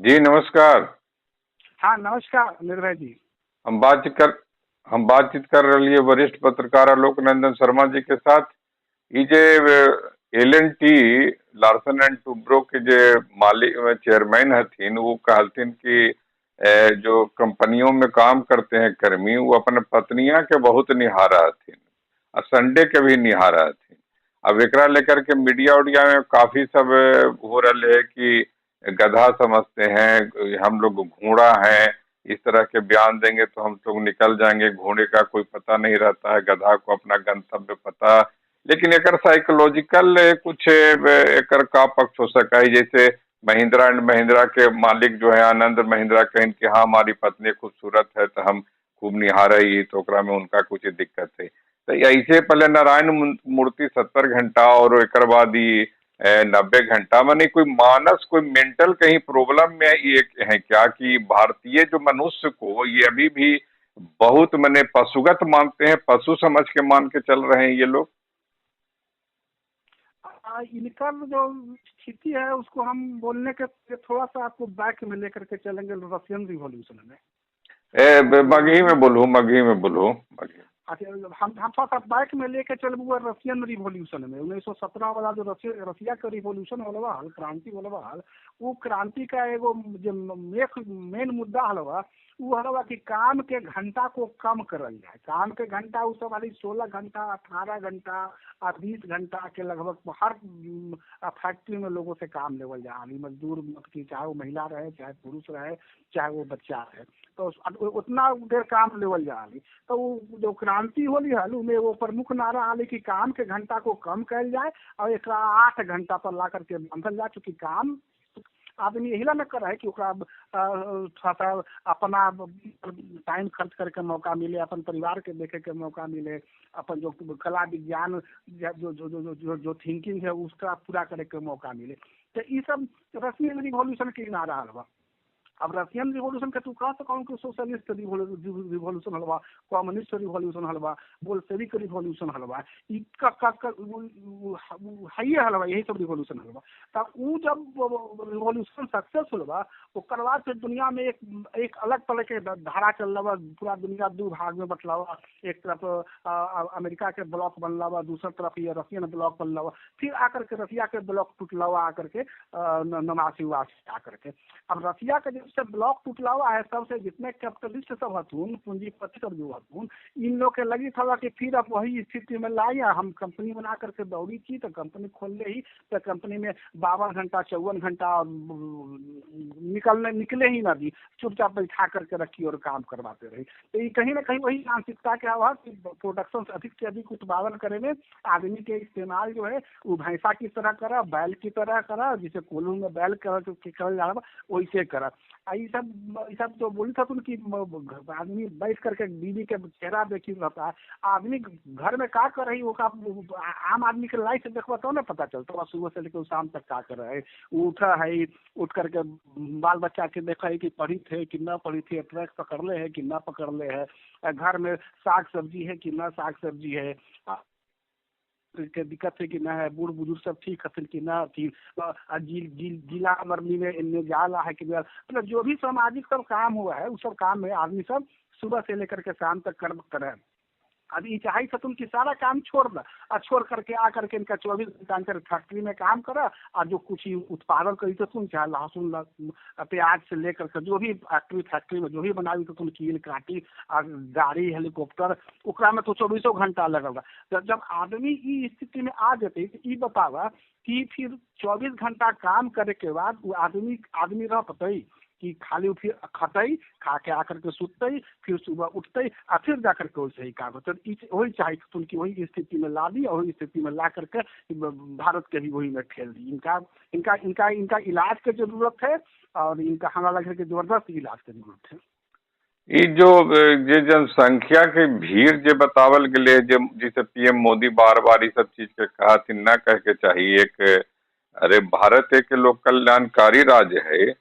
जी नमस्कार। हाँ, नमस्कार निर्भय जी। हम बातचीत कर हम बातचीत कर रही है वरिष्ठ पत्रकार आलोक नंदन शर्मा जी के साथ। ई जे L&T, Larsen and Toubro के जे मालिक चेयरमैन हथिन, वो कहलथिन कि जो कंपनियों में काम करते हैं कर्मी, वो अपन पत्नियां के बहुत निहारा हथिन आ संडे के भी निहारा हथिन। अब एकरा लेकर के मीडिया उडिया में काफी सब हो रहा है कि गधा समझते हैं हम लोग, घोड़ा हैं, इस तरह के बयान देंगे तो हम लोग निकल जाएंगे, घोड़े का कोई पता नहीं रहता है, गधा को अपना गंतव्य पता। लेकिन एकर साइकोलॉजिकल कुछ एकर का पक्ष हो सका है? जैसे महिंद्रा एंड महिंद्रा के मालिक जो है आनंद महिंद्रा कहें कि हाँ, हमारी पत्नी खूबसूरत है तो हम खूब निहार ही, तो ओकरा में उनका कुछ दिक्कत है। तो ऐसे पहले नारायण मूर्ति 70 घंटा और एक बाद ही 90 घंटा, माने कोई मानस, कोई मेंटल कहीं प्रॉब्लम में ये है क्या कि भारतीय जो मनुष्य को ये अभी भी बहुत मने पशुगत मानते हैं, पशु समझ के मान के चल रहे हैं ये लोग? इनका जो स्थिति है, उसको हम बोलने के थोड़ा सा आपको बैक में लेकर के चलेंगे रशियन रिवॉल्यूशन में। ए, मगही में बोलूँ, मगही में बोलूँ, मगही। अच्छा, हम थोड़ा सा बैक में लेके चलबू रशियन रिवॉल्यूशन में। 1917 वाला जो रसिया के रिवॉल्यूशन होलवा हल, क्रांति होलवा हल, वो क्रांति का एगो जो मेन मुद्दा हलवा, वो हलवा कि काम के घंटा को कम करल जाए। काम के घंटा उ सब वाली 16 घंटा, 18 घंटा आ 20 घंटा के लगभग हर फैक्ट्री में लोगों से काम लेवल जा रही, मजदूर की, चाहे वो महिला रहे, चाहे पुरुष रहे, चाहे वो बच्चा रहे, तो उतना देर काम लेवल जा रही। तो वो जो क्रांति होली हल, उमें वो प्रमुख नारा आले कि काम के घंटा को कम कल जाए और एक 8 घंटा पर ला करके बांधल जाए, चूँकि काम आदमी यही ला न करे है कि ओकरा थोड़ा सा अपना टाइम खर्च करके मौका मिले, अपन परिवार के देखे के मौका मिले, अपन जो कला, विज्ञान, जो जो जो जो जो थिंकिंग है, उसका पूरा करे के मौका मिले। तो ई सब रशियन रिवॉल्यूशन के नारा हलवा। अब रशियन रिवॉल्यूशन के तू कह सकूँ कि सोशलिस्ट रिवॉल्यूशन हलवा, कम्युनिस्ट रिवॉल्यूशन हलवा, बोल्शेविक रिवॉल्यूशन हलवा, ई हइये हलवा, यही सब रिवॉल्यूशन हलवा। तब उ जब रिवॉल्यूशन सक्सेस होलवा, ओकर बाद फिर दुनिया में एक एक अलग तरह के धारा चल रहा। पूरा दुनिया दू भाग में बटला हुआ। एक तरफ अमेरिका के ब्लॉक बनला हुआ, दूसर तरफ ये रशियन ब्लॉक बनला हुआ। फिर आकर के रसिया के ब्लॉक टूटला हुआ आकर के 89 उनासी आकर के। अब रसिया के जब से ब्लॉक टूटला हुआ है, सबसे जितने कैपिटलिस्ट सब हथुन, पूंजीपति सब जो हथुन, इन लोग के लगी था कि फिर अब वही स्थिति में लाई। हम कंपनी बना करके दौड़ी थी तो कंपनी खोल ले ही तो कंपनी में 52 घंटा, 54 घंटा निकलने निकले ही ना दी, चुपचाप बैठा करके रखी और काम करवाते रही। तो ये कहीं ना कहीं वही मानसिकता के हुआ कि प्रोडक्शन अधिक से अधिक उत्पादन करे में आदमी के इस्तेमाल जो है, वो भैंसा की तरह करा, बैल की तरह करा, जिसे कोल्हू में बैल कर करल जा वैसे करा। आ ई सब जो बोली था कि आदमी बैठ करके बीवी के चेहरा देखी रहता है, आदमी घर में का कर रही, वो का आम आदमी के लाइफ देखबा तो ना पता चलता। सुबह से लेकर शाम तक का कर रहे है। उठा है, उठ करके बाल बच्चा के देखा है कि पढ़ी थे कि न पढ़ी थे, ट्रक पकड़ले है कि न पकड़ले है, घर में साग सब्जी है कि न साग सब्जी है, के दिक्कत है कि न है, बूढ़ बुजुर्ग सब ठीक हथिन कि न हथिन, जिला मरनी में इन्ने जाला है कि मतलब जो भी सामाजिक सब काम हुआ है, उस सब काम में आदमी सब सुबह से लेकर के शाम तक कर्म करे। अब ये चाहे तुम कि सारा काम छोड़ दा और छोड़ करके आ करके इनका 24 घंटा इनकर फैक्ट्री में काम करा और जो कुछ ही उत्पादन करी तो तुम, चाहे लहसुन, प्याज से लेकर के जो भी फैक्ट्री फैक्ट्री में जो भी बनावी तो तुम कील काटी और गाड़ी, हेलीकॉप्टर, ओकरा में तो चौबीसों घंटा लगल बा। जब जब आदमी ई स्थिति में आ जते तो ई बतावा कि फिर 24 घंटा काम करे के बाद वो आदमी आदमी रह पतई कि खाली फिर खतई, खा के आकर के सुतई, फिर सुबह उठतई आ फिर जा करके वैसे ही काम होते। वही चाहे तुम कि वही स्थिति में ला दी और वही स्थिति में ला करके भारत के भी वही में ठेल दी। इनका इनका इनका इनका इलाज के जरूरत है और इनका हमारा लगे कि जबरदस्त इलाज के जरूरत है। ई जो जे जनसंख्या के भीड़ जे बतावल गेलै, जे जैसे पीएम मोदी बार बार ई सब चीज के कहथिन, न कह के चाहिए एक, अरे भारत एक लोक कल्याणकारी राज्य है,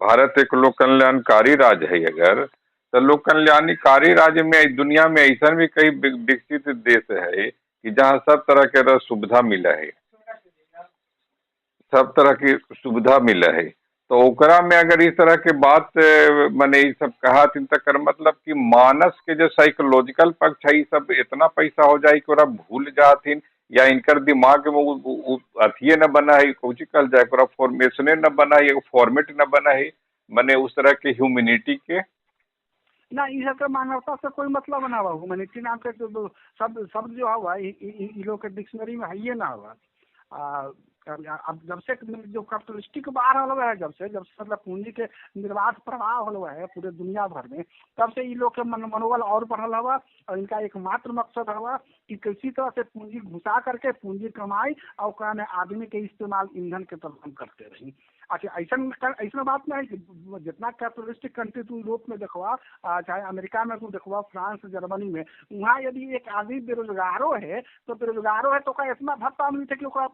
भारत एक लोक कल्याणकारी राज्य है। अगर तो लोक कल्याणकारी राज्य में दुनिया में ऐसा भी कई विकसित देश है कि जहाँ सब तरह के सुविधा मिला है, सब तरह की सुविधा मिला है, तो तो ओकरा में अगर इस तरह के बात माने ई सब कहा तकर मतलब कि मानस के जो साइकोलॉजिकल पक्ष है, ई सब इतना पैसा हो जाए कि ओकरा भूल जाथिन या इनकर दिमाग में अथिये न बना है, कौची कहल जाए, ओकरा फॉर्मेशने न बना है, एगो फॉर्मेट न बना है मने उस तरह के ह्यूमैनिटी के। ना, ई सबके मानवता से कोई मतलब ना हुआ। ह्यूमैनिटी नाम के जो शब्द शब्द जो हुआ, ई लोग के डिक्शनरी में है ना हुआ। अब जब से जो कैपिटलिस्टिक बाढ़ होल है, जब से मतलब पूंजी के निर्बाध प्रवाह होल है पूरे दुनिया भर में, तब से ई लोग के मन मनोबल और बढ़ल हवा और इनका एकमात्र मकसद हवा कि किसी तरह से पूंजी घुसा करके पूंजी कमाई और ओकरा में आदमी के इस्तेमाल ईंधन के तरह हम करते रही। अच्छा, ऐसा ऐसा बात नहीं है कि जितना कैपिटलिस्टिक कंट्री तू यूरोप में देखवा, चाहे अमेरिका में तू देखवा, फ्रांस, जर्मनी में, वहाँ यदि एक आदमी बेरोजगारो है तो बेरोजगारो है तो ओकरा इतना भत्ता मिलते कि ओकरा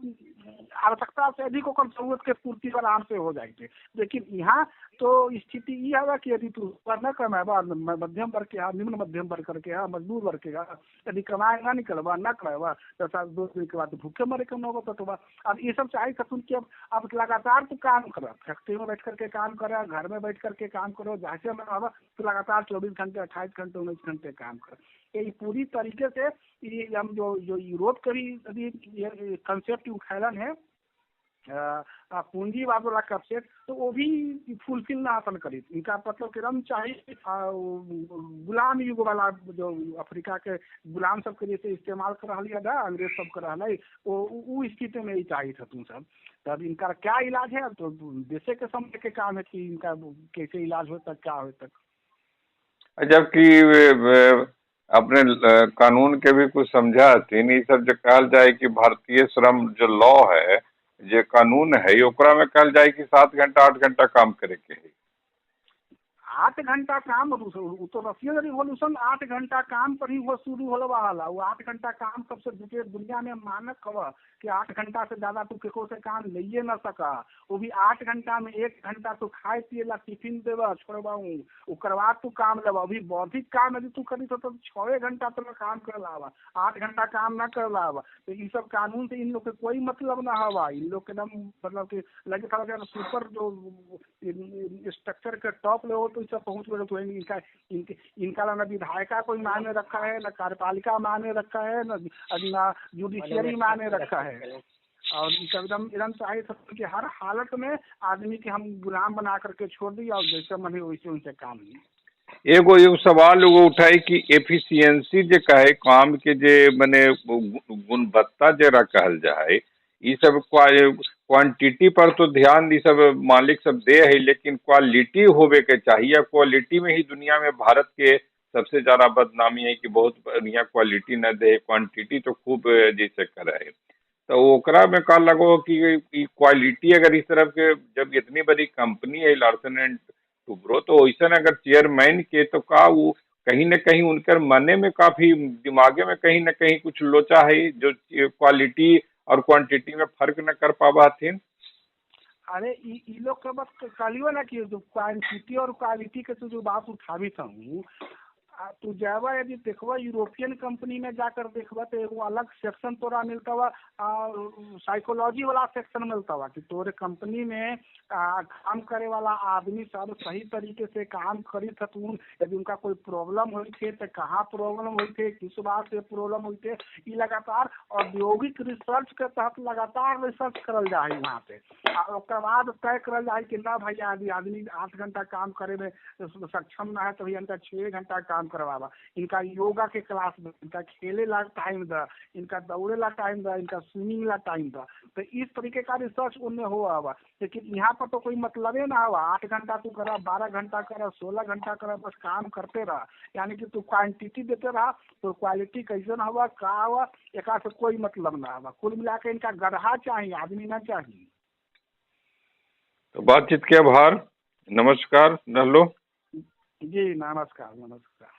आवश्यकता से अधिक ओकर जरूरत के पूर्ति आराम से हो जाए। लेकिन यहाँ तो स्थिति ई है कि यदि तू न कमाबा, मध्यम वर्ग के है, निम्न मध्यम वर्ग करके है, मजदूर वर्ग के है, यदि कमाए ना निकलबा न कमाबा तो साल 2 दिन के बाद भूखे मरे के नौबत बा। अब ये सब चाहे सकुन कि अब लगातार तू काम कर, फैक्ट्री में बैठ करके काम कर, घर में बैठ करके काम करो, जैसे में रहो तो लगातार 24 घंटे, 28 घंटे, 19 घंटे काम कर। ये पूरी तरीके से ये हम जो जो यूरोप के भी अभी ये कंसेप्ट उखैलन है पूंजीवाद वाला कंसेप्ट, तो वो भी फुलफिल ना हासिल करी। इनका मतलब कि रम चाहिए गुलाम युग वाला, जो अफ्रीका के गुलाम सबके जैसे इस्तेमाल कर रहा है अंग्रेज सब कर रहा है, वो उ स्थिति में ही चाहिए था तुम सब। तब इनका क्या इलाज है? अब तो देशे के समय के काम है कि इनका कैसे इलाज हो तक, क्या हो तक। जबकि अपने कानून के भी कुछ समझा हथिन, ई सब जो कहल जाए कि भारतीय श्रम जो लॉ है, जे कानून है, ओकरा में कहल जाए कि 7 घंटा, 8 घंटा काम करे के है। 8 घंटा काम, उ तो रशियन रिवॉल्यूशन 8 घंटा काम पर ही वो शुरू होल वाला। वो 8 घंटा काम सबसे पूरे दुनिया में मानक हवा कि 8 घंटा से ज्यादा तू केकरो से काम लइए ना सका। वो भी 8 घंटा में 1 घंटा तू खाए पिए ला टिफिन देबा छोड़बा, ओकर बाद तू काम लेबा। अभी बौद्धिक काम यदि तू करी तो 6 घंटा तक काम कर लावा, 8 घंटा काम ना कर लावा। तो ये सब कानून से इन लोग के कोई मतलब ना हवा। इन लोग के एकदम मतलब कि लगे था सुपर जो स्ट्रक्चर के टॉप लेवल तो सब पहुंच गए, तो इनका इनके इनका न विधायिका कोई मायने रखा है, न कार्यपालिका मायने रखा है, न न जुडिशियरी मायने रखा है। और एकदम एकदम चाहिए सब कि हर हालत में आदमी के हम गुलाम बना करके छोड़ दी और जैसे मन है वैसे उनसे काम ली। एगो एगो सवाल एगो उठाई कि एफिशिएंसी जे कहे, काम के जे मने गुणवत्ता जरा कहल जाए, ई सब क्वांटिटी पर तो ध्यान ई सब मालिक सब दे है, लेकिन क्वालिटी होवे के चाहिए। क्वालिटी में ही दुनिया में भारत के सबसे ज्यादा बदनामी है कि बहुत बढ़िया क्वालिटी न दे, क्वांटिटी तो खूब जैसे करे है। तो ओकरा में का लगो कि क्वालिटी अगर इस तरफ के जब इतनी बड़ी कंपनी है लार्सन एंड टुब्रो, तो वैसा अगर चेयरमैन के तो का वो कहीं न कहीं उनकर मने में, काफी दिमागे में कहीं न कहीं कुछ लोचा है जो क्वालिटी और क्वांटिटी में फर्क न कर पावा हथिन? अरे, ई लोग के बस कहलियो ना कि जो क्वांटिटी और क्वालिटी के तू जो बात उठावी हूँ, तू जाबा यदि देखबा, यूरोपियन कंपनी में जाकर देखबा तो एगो अलग सेक्शन तोरा मिलता हुआ, साइकोलॉजी वाला सेक्शन मिलता हुआ कि तोरे कंपनी में काम करे वाला आदमी सब सही तरीके से काम करी थतून, यदि उनका कोई प्रॉब्लम हुई थे तो कहाँ प्रॉब्लम हुई थे, किस बात से प्रॉब्लम हुई थे, ई लगातार औद्योगिक रिसर्च के तहत लगातार रिसर्च करल जा है वहाँ पे। आ ओकर बाद तय करल जा है कि ना भैया, यदि आदमी 8 घंटा काम करे में सक्षम ना है तो भैया इनका 6 घंटा काम करवावा, इनका योगा के क्लास द, इनका खेले ला टाइम the, इनका दौड़े ला टाइम the, इनका स्विमिंग ला टाइम the. तो इस तरीके का रिसर्च उनमें हो हुआ, लेकिन यहाँ पर तो कोई मतलबे ना हुआ। 8 घंटा तू करा, 12 घंटा करा, 16 घंटा करा, बस काम करते रहा। यानी कि तू क्वांटिटी देते रहा तो क्वालिटी कैसन हुआ, का हुआ, एक से कोई मतलब ना हुआ। कुल मिला के इनका गड्ढा चाहिए, आदमी ना चाहिए। तो बातचीत के आभार, नमस्कार नहलो। जी, नमस्कार, नमस्कार।